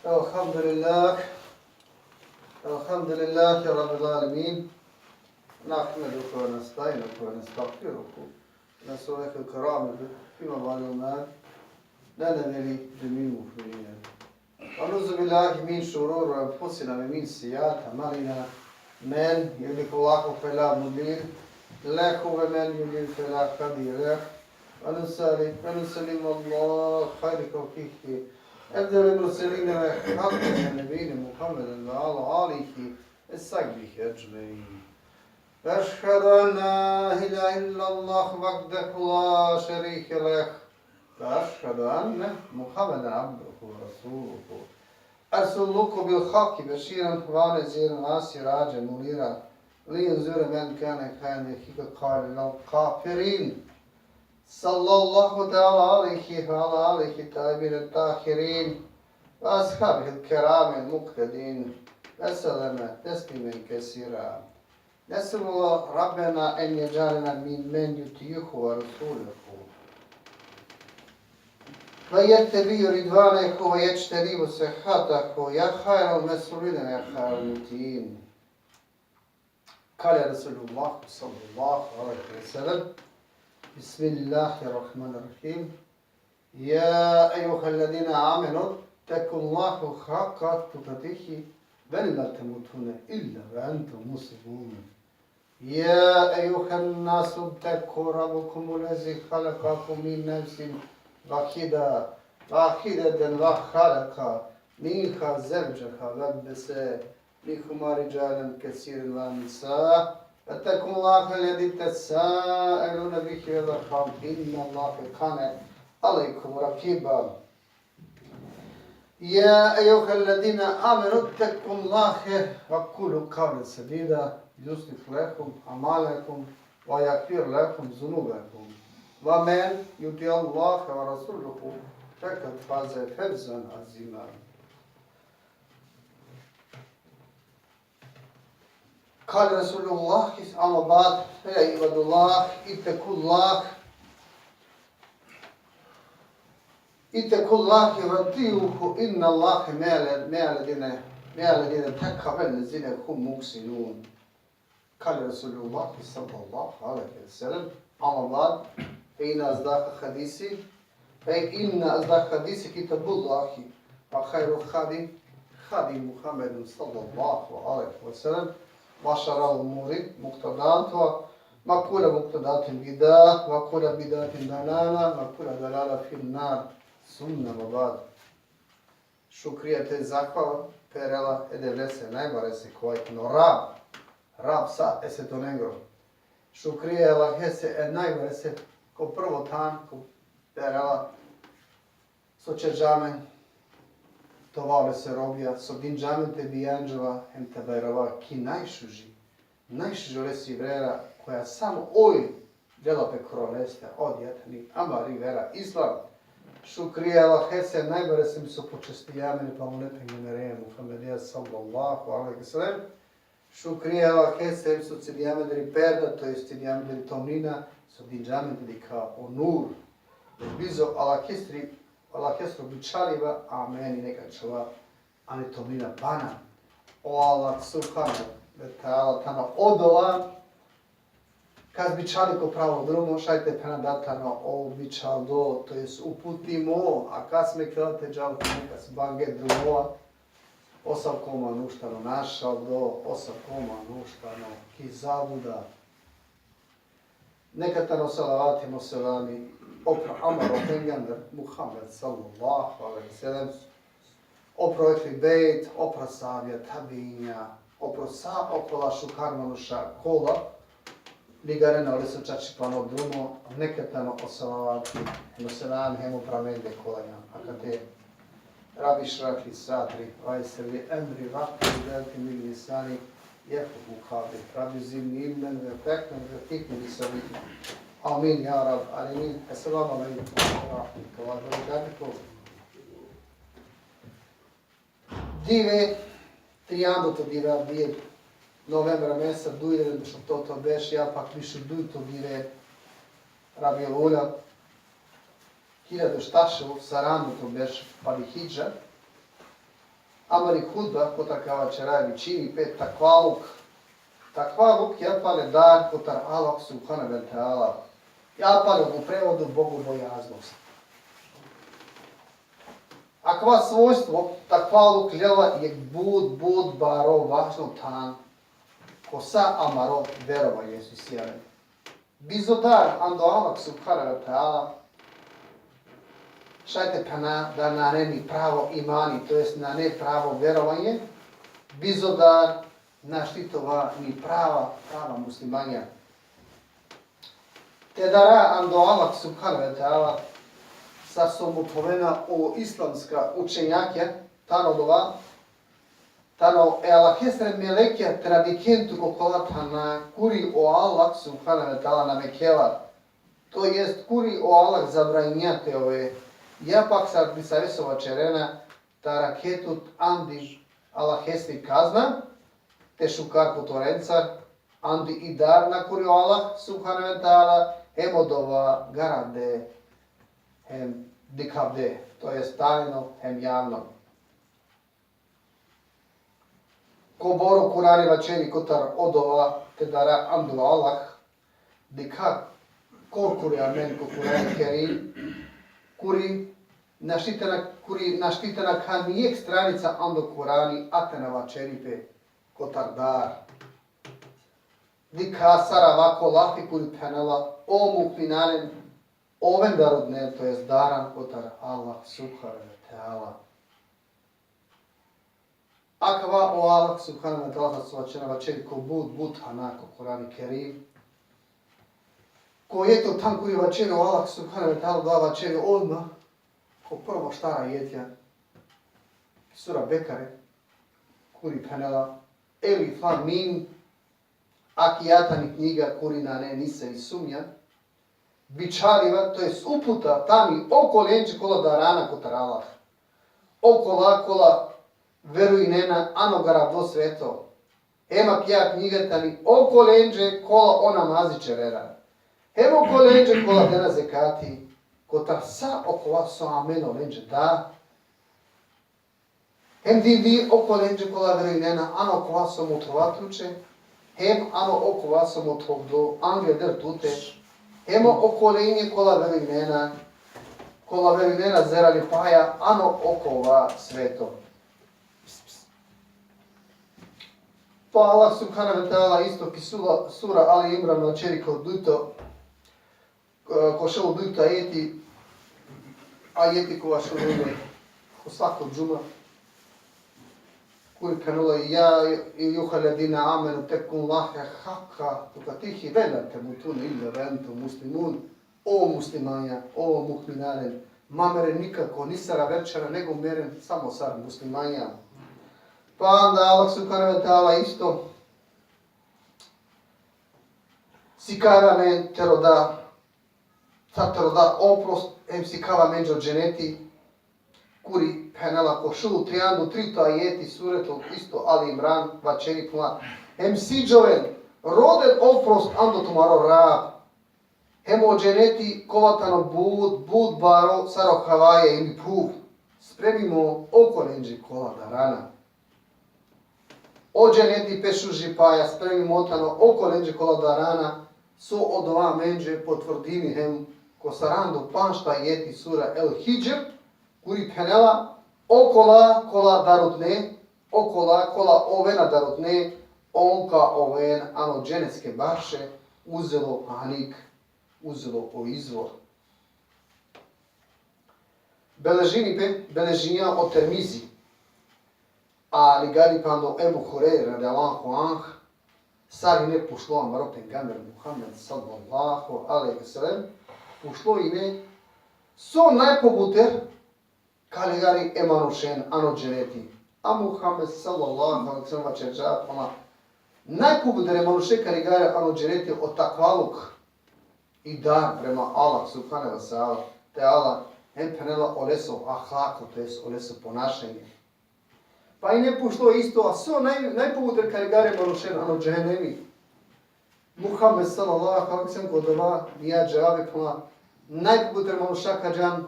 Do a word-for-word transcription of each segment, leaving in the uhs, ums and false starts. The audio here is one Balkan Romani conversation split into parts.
الحمد لله. الحمد لله رب العالمين. نحمده ونستعينه ونستغفره. نسأله الكرامة فيما بعد المال. لنا ولجميع المؤمنين. ونعوذ بالله من شرور أنفسنا ومن سيئات أعمالنا. من يهده الله فلا مضل له ومن يضلل فلا هادي له. ونصلي ونسلم على خير خلقه أفضل المرسلين وخاتم النبيين محمد وعلى آله وصحبه أجمعين. وأشهد أن لا إله إلا الله وحده لا شريك له. وأشهد أن محمدا عبده ورسوله. أرسله بالحق بشيرا ونذيرا وسراجا منيرا لينذر من كان حيا ويحق القول على الكافرين. صلى الله تعالى عليه وعلى آله الطيبين الطاهرين وأصحابه الكرام المقتدين وسلم تسليما كثيرا. نسأل ربنا أن يجعلنا ممن يطيعه ورسوله ويتبع رضوانه ويجتنب سخطه يا خير المسؤولين ويا خير المطيعين. قال رسول الله صلى الله عليه وسلم: بسم الله الرحمن الرحيم. يا أيها الذين آمنوا اتقوا الله حق تقاته ولا تموتن إلا وأنتم مسلمون. يا أيها الناس اتقوا ربكم الذي خلقكم من نفس واحدة، واحدة وخلق منها زوجها وبث منهما رجالا كثيرا ونساء، واتقوا الله الذي تساءلون به والأرحام، إن الله كان عليكم رقيبا. يا أيها الذين آمنوا اتقوا الله وقولوا قولا سديدا يصلح لكم أعمالكم ويغفر لكم ذنوبكم ومن يطع الله ورسوله فقد فاز فوزا عظيما. قال رسول الله: أما بعد، فيا عباد الله، اتقوا الله، اتقوا الله وأطيعوه، إن الله مع ال-، مع الذين، مع الذين اتقوا والذين هم محسنون. قال رسول الله صلى الله عليه وسلم: أما بعد، فإن أصدق الحديث فإن أصدق الحديث كتاب الله، وخير الهدي هدي محمد صلى الله عليه وسلم، وشر الأمور محدثاتها، وكل محدثة بدعة، وكل بدعة ضلالة، وكل ضلالة في النار. ثم أما بعد. Šukria te zahvala perela e Devlese najbarese, kova i tano Rab, Rab sa e svetonengro. Šukria e Allahese e najbarese, ko prvo than, ko perela so ćerđa amen te ova olese robija, so dinđa amen te bijanđova hem te bajrova ki najšuži, najšuži olesi vera, koja samo oj lela pe koro leste, odija tani amari vera Islam. Šukria e Allahese najbarese hem so počestija amen e pamune pejgambereja Muhammedija sallallahu alejhi ve sellem. Šukria e Allahese hem so cidija amen deri perda, to jest cidija amen deri tomnina, so dinđa amen te dikha o nur. Bizo Allahesri, Allahesro bičhaliba amen ine ka ačhova ani tomnina pana. O Allah subhanehu ve teala tano odova kas bičhali ko pravo drumo, šaj te phena da tano o bičhaldo, to jest uputimo, a kas mekela te džal, kas bange drumova, osavko manuš tano našaldo, osavko manuš tano ki zabluda. Neka tano salavati hem selami opro amaro pejgamber Muhammed sallallahu alejhi ve sellem, opro ehli bejt, opro ashabija, tabiinja, opro sa okola šukar manuša kola ligarena olesro čačipano drumo, neka tano o salavati hem selami hem opro amende kola jam akate. رب اشرح لي صدري ويسر لي أمري واحلل عقدة من لساني يفقهوا قولي. رب زدني علما وفهما وفقها في أمري. آمين يا رب العالمين. السلام عليكم ورحمة الله وبركاته. Dive, triandoto dive, dive novembra mesa, duj hiljade šovto berš, ja pak biš u dujto dive Rabiul Ula, hiljadu štar šel sarandoto berš pali hidžra. amari hutba kotar ka vaćera vičini pe takvaluk. Takvaluk ja pale dar kotar Allah subhanahu ve teala. Ja pale u prevodu bogobojaznost. Akava svojstvo, takvaluk, lela jek but, but baro važno than ko sa amaro verovanje, so isi amen. Bizo dar ando Allah subhanahu ve teala, šaj te phena da nane ni pravo imani, to jest nane pravo verovanje, bizo dar našti te ova ni prava, prava muslimanja. Te dara ando Allah subhanahu ve teala, sar so mothovena o islamska učenjakija, tano dova, tano e Allahesere melekija te na dikhen tut okola thana kuri o Allah subhanahu ve teala na mekhela. To jest kuri o Allah zabraninja te ove, ja pak sar disave so vaćerena, te arakhe tut andi Allahesiri kazna, te šukar kotorencar, andi i dar na kuri o Allah subhanahu ve teala, hem odova garante, hem dikhavde, to jest tajno, hem javno. Kobor o Kurani vaćeri kotar odova te dara ando Allah, dikha korkori amen ko Kurani Kerim, kuri našti te na, kuri našti te nakha ni jek stranica ando Kurani, a te na vaćeri pe kotar dar. Dikha sar ava ko lafi kuri phenela: O mu'minalen, oven darutne, to jest daran kotar Allah subhanahu ve teala. Akava o Allah subhanahu ve teala, sar so vaćerena, vaćeri ko but, but thana ko Kurani Kerim. Ko jekh than kuri vaćeri o Allah subhanahu ve teala, da vaćeri odma ko prvo štar ajetja sura Bekare, kuri phenela: Elif lam mim, akija tani knjiga kuri nane nisavi sumnja, bičhaliva, to jest uputa tani okolenđe kola darana kotar Allah. Okola kola verujnena ano garavdo sveto. Hem akija knjiga tani okolenđe kola o namazi ćerena. Hem okolenđe kola dena zekati, kotar sa okova so amen olenđe da. Hem didi okolenđe kola verujnena ano okova so mothova tuće, hem ano okova so mothovdo angleder tute, hem okolenđe kola verujnena, kola verujnena zeralipaja ano okova sveto. Pa Allah subhanahu ve teala isto ki sura, sura Ali Imran vaćeri ko dujto, ko šel u dujto ajeti, ajeti kova šunena ko svako džuma, kuri phenela: Ja ejuhellezine amenu ittakullahe hakka tukatihi ve la temutunne illa ve entum muslimun. O muslimanja, o mu'minalen, ma meren nikako ni sar aver ćhera, nego meren samo sar muslimanja. Pa onda Allah subhanahu ve teala isto sikava amen te roda, sa te roda oprost, hem sikava amen o dženeti, kuri phenela ko šel u trianda u trito ajeti suretul isto Ali Imran, vaćeri phenela: Hem siđoven, roden oprost ando tumaro Rab, hem o dženeti kova tano but, but baro sar o havaja ili phuv, spremimo okolenđe kola darana. O dženeti pe šužipaja spremimo tano okolenđe kola darana, so odova amenđe potvrdini hem ko saranda u pandžto ajeti sura El Hidžr, kuri phenela: Okola kola darutne, okola kola ovena darutne, on ka oven ano dženetske baše uzelo hanik, uzelo o izvor. Beležini pe, beležinđa o Tirmizi, a ligari pe ando Ebu Hurejre radijallahu anh, sar ine pučlo amaro pejgamber Muhammed sallallahu alejhi ve sellem, pučlo ine so najpobuter ka ligari e manušen ano dženeti. A Muhammed sallallahu alejhi ve sellem vaćerđa: Ama najpobuter e manušen ka ligari ano dženeti o takvaluk, i dar prema Allah subhanahu ve teala, hem phenela oleso ahlako, to jest oleso ponašanje. Pa ine pučlo isto, a so naj, najpobuter ka ligari e manušen ano džehenemi. Muhammed sallallahu alejhi ve sellem ko dova dinđa dževabi, phenela: Najpobuter manuša ka džan,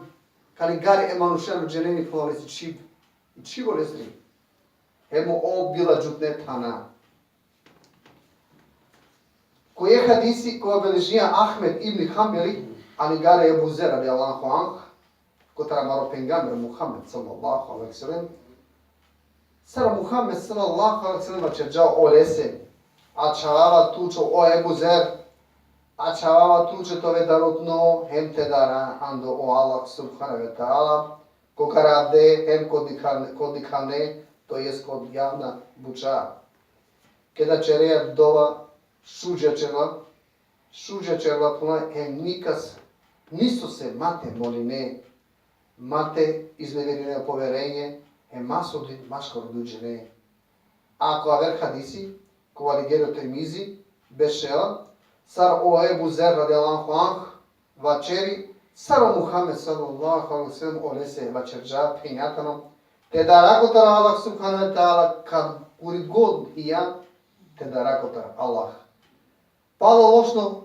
ka ligari e manušen ano džehenemi, phenela, olesi čhib. I čhib olesri. Hem o bila džutne thana. Ko jekh hadisi kova beležija Ahmed ibn Hanbeli, ani gari Ebu Zer radijallahu anh, kotar amaro pejgamber Muhammed sallallahu alejhi ve sellem, sar Muhammed sallallahu alejhi ve sellem vaćerđa olese: Ačhavava tuće, o Ebu Zer, ačhavava tuće te ove darutno hem te dara ando o Allah subhanehu ve teala, ko karavde hem ko dikhane, ko dikhane, to jest ko javna buća. Keda ćereja dova, šuža ćerla, šuža ćerla, puna, hem nikas, nisose ma te moline, ma te izneverine o poverenje, hem masudin maškar duđene. A ko aver hadisi, kova ligeri o Tirmizi, bešela, sar o Ebu Zer radijallahu anh vaćeri, sar o Muhammed sallallahu alejhi ve sellem olese vaćerđa, phenđa tano: Te dara kotar Allah subhanehu ve teala, kad kuri god hija, te dara kotar Allah. Palo lošno,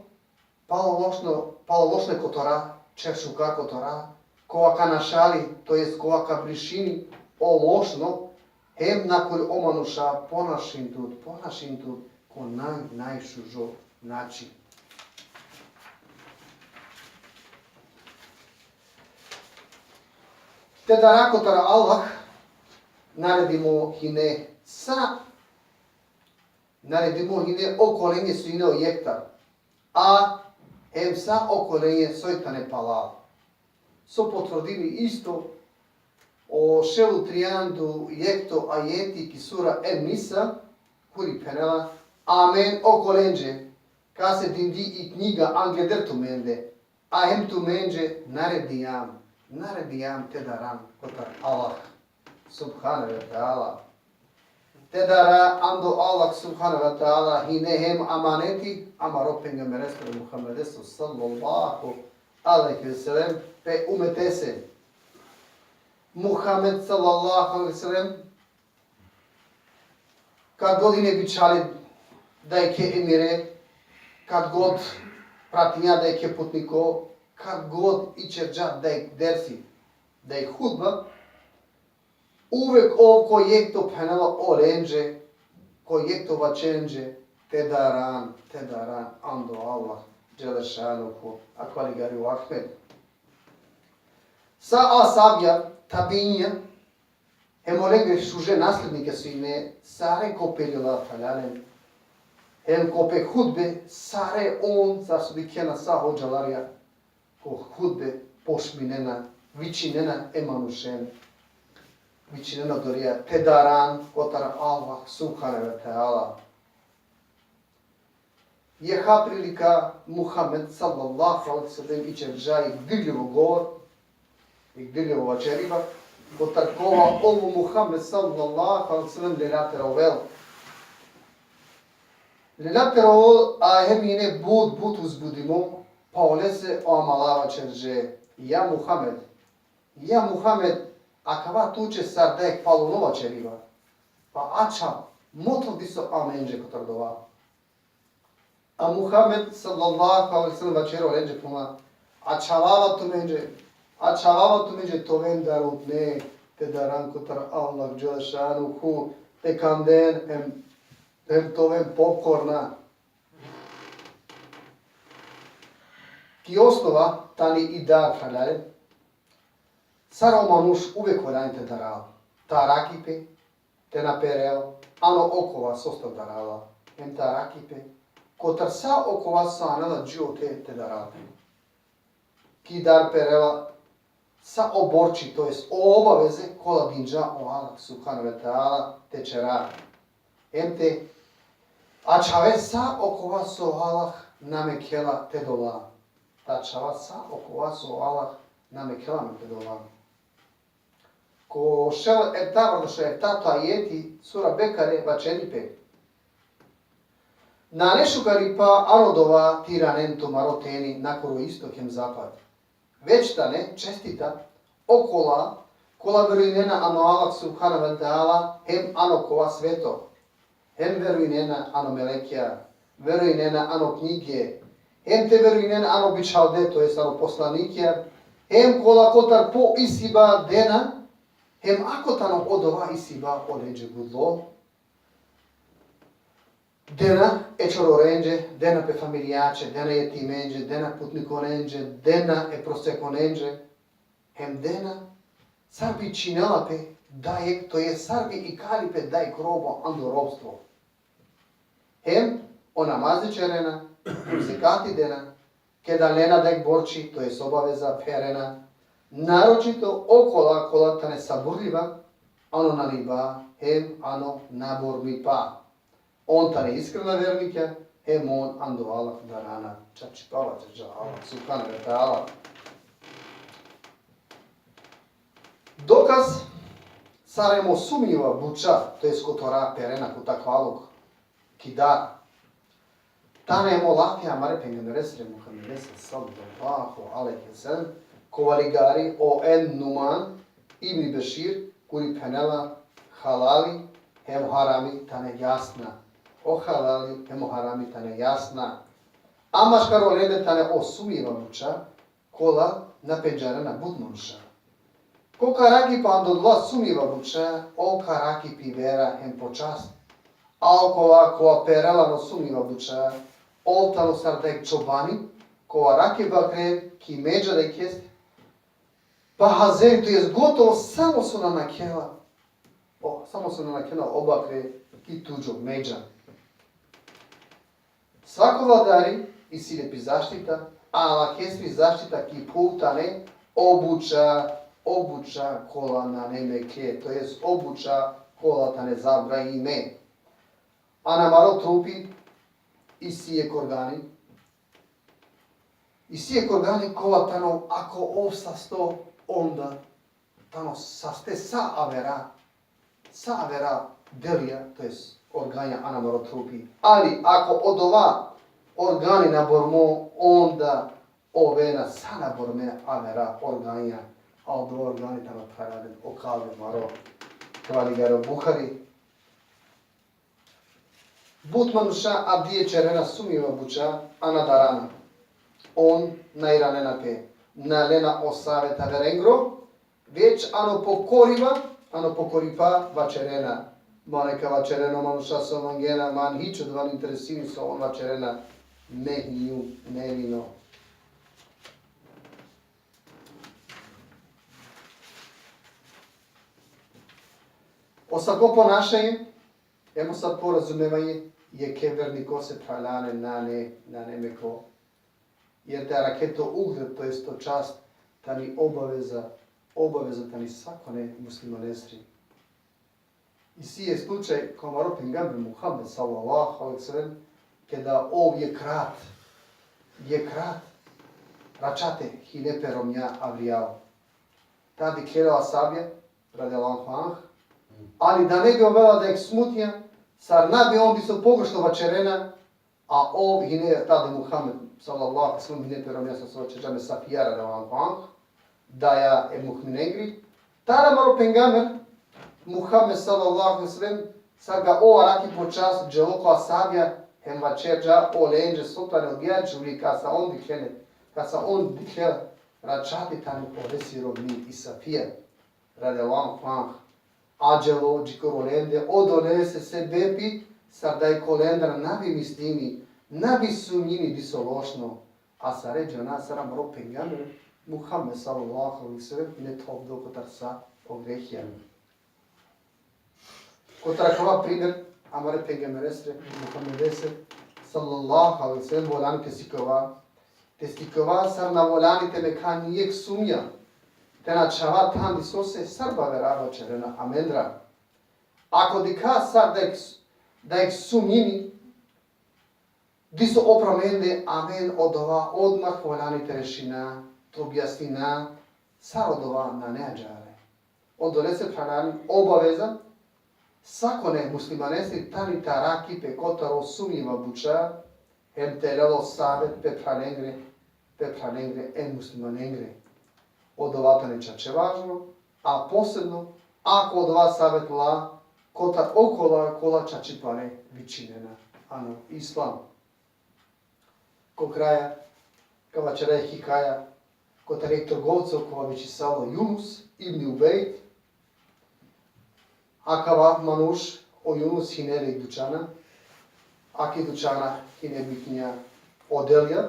palo lošno, palo lošne kotora, čeršuka kotora, kova ka našali, to jest kova ka brišini o lošno, hem nakuri o manuša ponašin tut, ponašin tut ko naj, najšužo način. Te dara kotar Allah, naredimo hine sa, naredimo hine okolenje so hine o jekh tar, a hem sa okolenje soj tane palal. So potvrdini isto o šel u trianda u jekhto ajeti ki sura En-Nisa, kuri phenela: Amen okolenđe, kase dindi i knjiga angleder tumende, a hem tumenđe naredijam, naredijam te daran kotar Allah subhanehu ve teala. Te dara ando Allah subhanehu ve teala hine hem amaneti amaro pejgamberestar Muhammedeso sallallahu alejhi ve sellem pe umetese. Muhammed sallallahu alejhi ve sellem, kad god hine bičhali dajekhe emire, kad god pratinđa dajekhe putniko, kad god ićerđa dajekh dersi, dajekh hutba, uvek ov ko jekto phenela olenđe, ko jekto vaćenđe: Te daran, te daran ando Allah dželle šanuhu, akava ligari o Ahmed. Sa ashabija, tabiinja, hem olengre šuže naslednike so hine, sare ko pe lila, phralalen, hem ko pe hutbe, sare on, sar so dikhena sa hodžalarja, ko hutbe pošminena, vičinena e manušen, vičinena odorija te daran kotar Allah subhanehu ve teala. Jekha prilika Muhammed sallallahu alejhi ve sellem ićerđa jekh dirljivo govor, jekh dirljivo vaćeriba, kotar kova ov o Muhammed sallallahu alejhi ve sellem lela te rovel. Lela te rovel, a hem hine but, but uzbudimo, pa olese o amala vaćerđe: Ja Muhammed, ja Muhammed, akava tuće sar dajekh paluno vaćeriba. Pa ačhav, mothov diso amenđe kotar dova. A Muhammed sallallahu alejhi ve sellem vaćeri olenđe puma: Ačhavava tumenđe, ačhavava tumenđe te oven darutne, te daran kotar Allah dželle šanuhu, te kanden hem, hem te oven pokorna. Ki osnova tani i dar, phralalen, sar o manuš uvek valjani te daral, te arakhi pe, te na perel ano okova sostar darala, hem te arakhi pe kotar sa okova so anela dži ote te daral pe. Ki dar perela sa o borči, to jest o obaveze kola dinđa o Allah subhanehu ve teala te ćera. Hem te ačhave sa okova so Allah na mekhela te dola. Te ačhava sa okova so Allah na mekhela amen te dola. Ko šel efta, odnosno eftato ajeti sura Bekare vaćeri pe: Nane šukaripa ano dova te iranen tumaro teni nakoro istok hem zapad. Već tane čestita okola kola verujnena ano Allah subhanehu ve teala hem ano kova sveto. Hem verujnena ano melekja, verujnena ano knjige, hem te verujnena ano bičhalde, to jest ano poslanikja, hem kola kotar po isiba dena, Hem ako tano odova isi ba olenđe gudlo, dena e čororenđe, dena pe familijaće, dena jetimenđe, dena putnikonenđe, dena e prosekonenđe, hem dena sar bi činela pe dajek, to je sar bi ikali pe dajek robo ando ropstvo. Hem o namazi čerena, hem zekati dena, keda lena dajek borči, to je obaveza, pherena, naročito okola kola tane saburliba, ano naniba, hem ano nabormipa. On tane iskrena vernikja, hem on ando Allah darana čačipava, čača Allah, subhanahu ve teala. Dokaz sar hem o sumnjiva buča, to jest kotora perena ko takvaluk, ki dar, tane hem o lafi amare pejgamberesre Muhammedese sallallahu alejhi ve sellem, kova ligari o En-Numan ibn Bešir, kuri phenela halali hem harami tane jasna. O halali hem o harami tane jasna. A maškar olende tane o sumnjiva buča, kola na pendžarena but manuša. Ko ka araki pi ando odola sumnjiva buča, ov ka araki pi vera hem po čast. A okova kova perela ano sumnjiva buča, ov tano sar dajek čobani, kova araki bakre ki međa dajekestar, pa hazeri, to jest gotovo samo so na nakhela, o, samo so na nakhela o bakre ki tuđo međa. Svako vladari isi le pi zaštita, a Allahesri zaštita ki phuv tane o buča, o buča kola nane mekle, to jest o buča kola tane zabranime. Ano amaro trupi isi jekh organi, isi jekh organi kova tano, ako ov sasto, onda tano saste sa avera, sa avera delija, to jest organja ano amaro trupi. Ali ako odova organi na bormo, onda ovena sa na borme avera organja, a odova organi tano, phralalen, o kalbi amaro, kova ligari o Buhari. But manuša avdive čerena sumnjiva buča, a na darana. On na iranena pe, na lena o savet averengro, već ano pokoriba, ano pokoripa vaćerena. Mane ka vaćerena o manuša so mangena, man hič odova na interesini so on vaćerena, me hinjum nevino. Osako ponašanje, hem osako razumevanje jekhe vernikose, phralalen, nane, nane meklo. Jer te arakhe to ugled, to jest to čast, tani obaveza, obaveza tani sakone muslimanesri. Isi jekh slučaj ko amaro pejgamber Muhammed sallallahu alejhi ve sellem, keda ov jekh rat, jekh rat račate hine pe romnja avrijal. Tad dikhela o ashabija, radijallahu anhu, ali da ne bi ovela dajek smutnja, sar na bi on diso pogrešno vaćerena, a ov hine tad e Muhammed sallallahu alejhi ve sellem hine pe romnja, so vaćerđa, me Safija, radijallahu anha, daja e mu'minengri. Tad amaro pejgamber Muhammed sallallahu alejhi ve sellem, sar ka ov arakhi po čast, dželo ko ashabija hem vaćerđa olenđe so tane odija džuvli, kasa on dikhena, kasa on dikhela račati tani olesi romni i Safija, radijallahu anha. A dželo dži kor olende odolese sebepi sar dajek olendar na bi mislini, na bi sumnjini diso lošno, a sare džana sar amaro pejgamber Muhammed sallallahu alejhi ve sellem hine thovdo kotar sa o grehija. Kotar akava primer amare pejgamberesre Muhammedese sallallahu alejhi ve sellem, voljani te sikova, te sikova sar na voljani te mekha nijekh sumnja, te na čhava than disose sar bavera vaćerena amendra. Ako dikha sar dajek, dajek sumnjini diso opro amende, amen odova odmah voljani te rešina, te objasnina, sar odova nane ađahar. Odolese, phralalen, obaveza sakone muslimanese tani te arakhi pe kotar o sumnjiva buća, hem te lel o savet pe phranengre, pe phranengre e muslimanengre. Odova tane čače važno, a posebno ako odova savet la kotar okola kola čačipare vičinena ano islam. Ko kraja, ka vaćera jekh hikaja kotar jekh trgovco kova vičisalo Junus ibn Ubejd, Akava manuš, o Junus, hine le i dućana, a ki dućana hine bitnija odelja,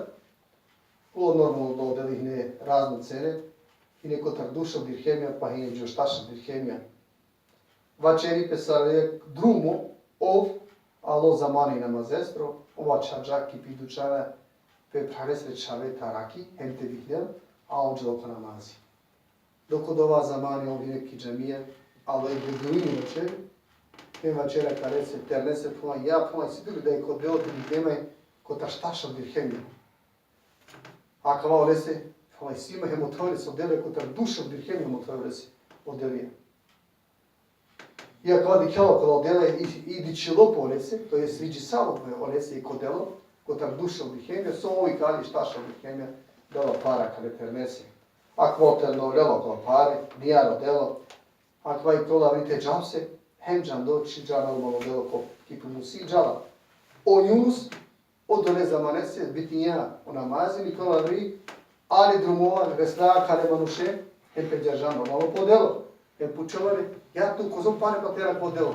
o normalno da odeli hine razno cene, hine kotar dušel dirhemija, pa hine džoštašel dirhemija. Vaćeri pe sar jek drumo, ov alo zamani namazestro, ov ačhavđa ki pi dućana pe phralesre čhave te araki, hem te vihnel, a ov dželo ko namazi. Dok odova zamani ov hine ki džamija, alo jek beduini vaćeri, hem vaćeri akalese, ternese, phenela, ja, phenela, isi tu li da jek odelo te dikhljum kotar štašel dirhemija. Akava olese, phenela, isi ma, hem othovel lese odelo, kotar dušel dirhemija hem othovel lese odelija. I akava dikhela kola odela i, i dičhilo pe olese, to jest sviđisalo pe olese i ko delo, kotar dušel dirhemija, so ov ikali štašel dirhemija, dela para akale ternese. Akava terno lela kola pare, niar odelo, akava iklo lavri te džavse, hem džando, čhivđa normalno delo ko ki pi musi, džala. O Junus, odole zamanese, bitinja o namazi, iklo lavri, ali drumova, resla akale manuše, hem pendžarđa normalno pe odelo. Hem pučela le, ja tu, kozom pare pa tera pe odelo?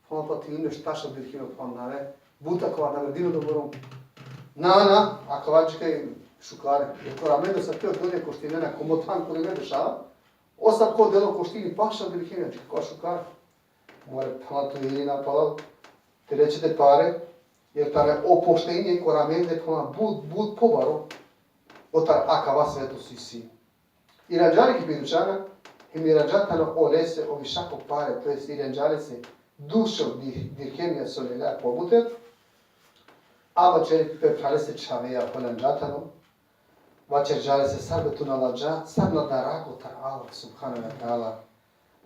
Phenela, pa te dikhljum le štašel dirhemija, phenela, nane, but akava, nane, dino doboro. Na, na, akava dži kaj šukare. Jer kor amende sa te odele koštinena, ko mo than kuri me dešava, osavko delo koštini pašel dirhemija, dži kaj šukare. More, phenela, tu ili napalal, te le čhede pare, jer tano o poštenje kor amende, phenela, but, but pobaro kotar akava sveto so isi. Iranđa le ki pi dućana, hem iranđa tano olese o više ko pare, to jest iranđa lese dušel di-, dirhemija so lela pobuter, a vaćeri pe phralese čhaveja, holanđa tano, vaćerđa lese sar be tu na ladža, sar na dara kotar Allah subhanehu ve teala.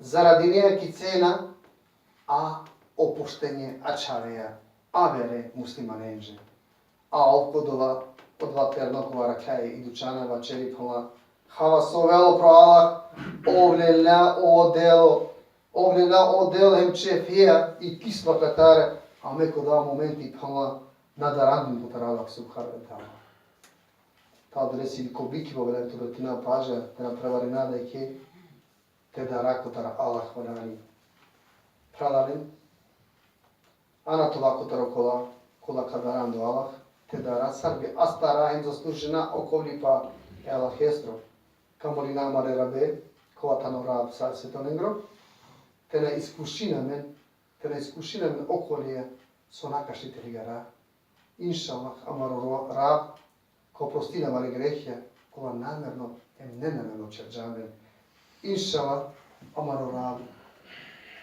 Zaradinea ki cena, a o poštenje ačhavea, avere muslimanenđe. A ov ko dola, odova terno kova arakhlja i dućana, vaćeri, phenela, hava so ovela pro Allah, ov lela o delo, ov lela o delo hem čefija i kislo katare, a me ko dova momenti, phenela, na darandum kotar Allah subhanehu ve teala. Ta adresi ko biki bavelen tu betina paža, te na prevarina da ke te dara kotar Allah, valjani. Phralalen, ana te ova kotar okola, kola ka darandol Allah, te dara sar bi astara hem zaslužina okoljipa e Allahestro. Ka molina amare Rabe, kova tano Rab sa svetonengro, te na iskušini amen, te na iskušini amen okolija so na ka šti te ligara. Inšallah, amaro Ro-, Rab ka oprostini amare grehija, kola namerno hem nenamerno ćerđam len. Inšallah, amaro Rab,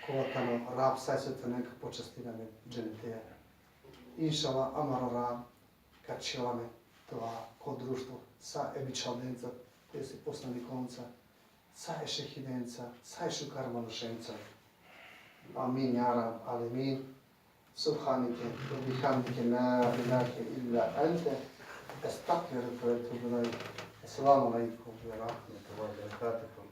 kova tano Rab sa svetonengro, ka počastini amen dženeteja. Inšallah, amaro Rab ka ćerel amen te ova ko društvo sa e bičhaldenca, to jest poslanikonca, sa e šehidenca, sa e šukar manušenca. Amin, ja Rab alemin. سبحانك وبحمدك، لا إله إلا أنت، أستغفرك وأتوب إليك. السلام عليكم ورحمة الله وبركاته.